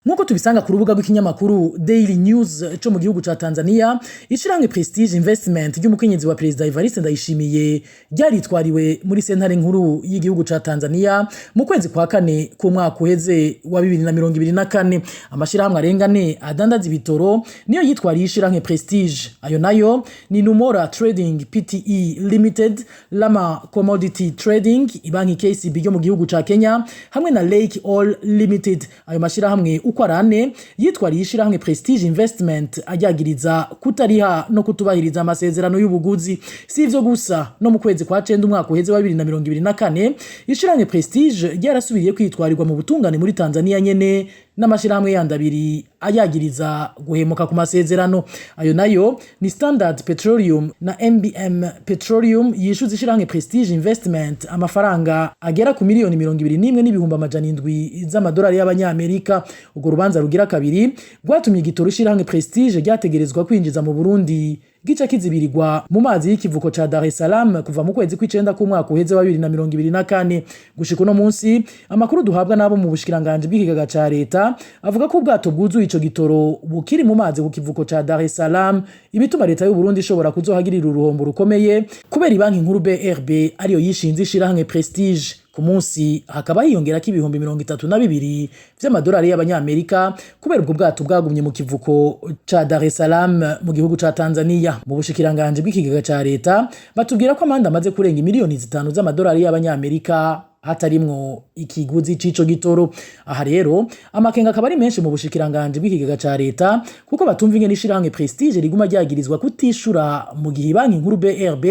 Nk'uko tubisanga ku rubuga rw'ikinyamakuru Daily News co mu gihugu ca Tanzania, ishirahamwe Prestige Investment ry'umukenyezi wa Perezida Evariste Ndayishimiye ryaritwariwe muri sentare nkuru y'igihugu ca Tanzania mu kwezi kwa kane k'umwaka uheze wa 2024. Amashirahamwe arenga ane adandaza ibitoro niyo yitwariye ishirahamwe Prestige. Ayo nayo ni Numora Trading Pte Limited, Lama Commodity Trading, ibanki KCB yo mu gihugu ca Kenya hamwe na Lake Oil Limited. Ayo mashirahamwe uko ari ane yitwariye ishirahamwe Prestige Investment aryagiriza kutariha no kutubahiriza amasezerano y'ubuguzi. Si ivyo gusa, no mu kwezi kwa cenda umwaka uheze wa 2024, ishirahamwe Prestige ryarasubiriye kwitwarirwa mu butungane muri Tanzania nyene n'amashirahamwe yandi abiri ayagiriza guhemuka ku masezerano. Ayo nayo ni Standard Petroleum na MBM Petroleum, yishuza ishirahamwe Prestige Investment amafaranga agera ku 21,700,000 z'amadolari y'abanyamerika. Urwo rubanza rugira kabiri rwatumye igitoro ishirahamwe Prestige ryategerezwa kwinjiza mu Burundi gica kizibirirwa mu mazi y'ikivuko ca Dar es Salaam kuva mu kwezi kw'icenda k'umwaka uheze wa 2024 gushika uno munsi. Amakuru duhabwa n'abo mu bushikiranganji bw'ikigega ca leta avuga ko ubwato bwuzuye ico gitoro bukiri mu mazi ku kivuko ca Dar es Salaam, ibituma leta y'u Burundi ishobora kuzohagirira uruhombo rukomeye, kubera ibanki nkuru BRB ariyo yishinze ishirahamwe Prestige. Ku munsi hakaba hiyongerako 32,000 vy'amadolari y'abanyamerika kubera ubwo bwato bwagumye mu kivuko ca Dar es Salaam mu gihugu ca Tanzania. Mu bushikiranganji bw'ikigega ca leta batubwira ko amande amaze kurenga 5 miliyoni z'amadolari y'abanyamerika, hatarimwo ikiguzi c'ico gitoro. Aha rero amakenga akaba ari menshi mu bushikiranganji bw'ikigega ca leta, kuko batumva ingene ishirahamwe Prestige riguma ryagirizwa kutishura mu gihe banki nkuru BRB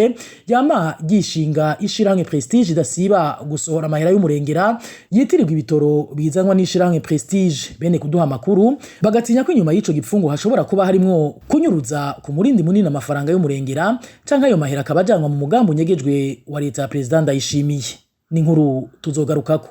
yama ryishinga ishirahamwe Prestige idasiba gusohora amahera y'umurengera yitirirwa ibitoro bizanwa n'ishirahamwe Prestige. Bene kuduha amakuru bagatinya ko inyuma y'ico gipfungu hashobora kuba harimwo kunyuruza ku murindi munini amafaranga y'umurengera, canke ayo mahera akaba ajanwa mu mugambi unyegejwe wa leta ya Perezida Ndayishimiye. Ni inkuru tuzogarukako.